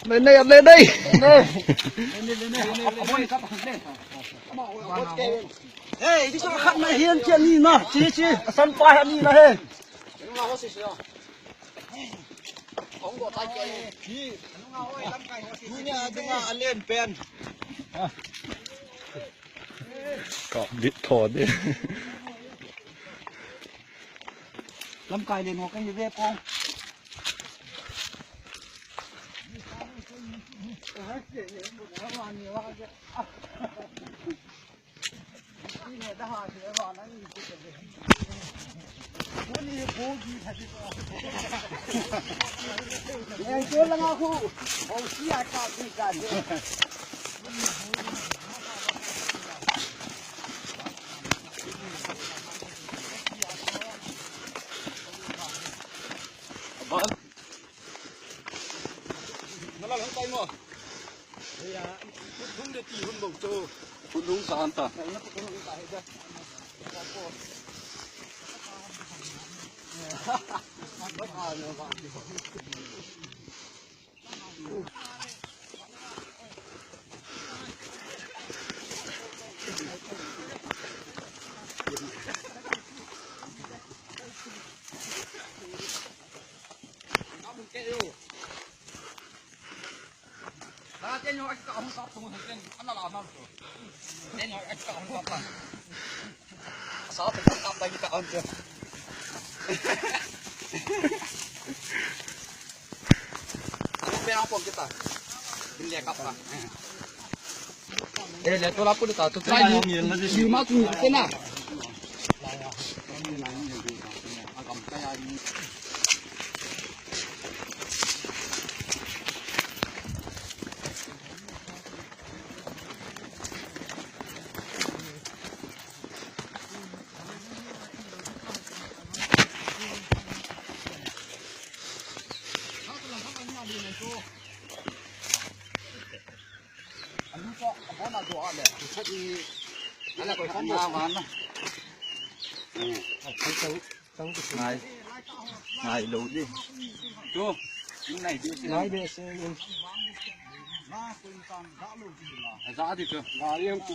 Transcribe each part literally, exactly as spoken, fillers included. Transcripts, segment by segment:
Nei, nei, nei, nei. Hey, chi sa khat na hian chi ani na. Chi, chi. San pa ani na he. Ni a dinga a len pen. Ka bit tho de. Lamkai len ho ka hi ve pong. Nalal hang tai mo. Iya, kut hung de ti hun bau cho. Kut hung sa an ta. Eh, le to la pu ta, to try ni, ni ma tu ni te na. Ngai, ngai lou di. Tu, ngai di se. Ngai di se. Za di tu. Ngai yang tu.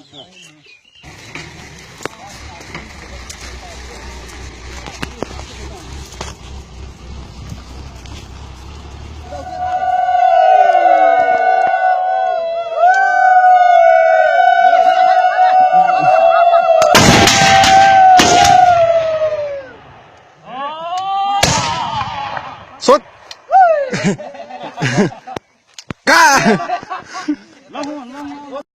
Sut. Ka.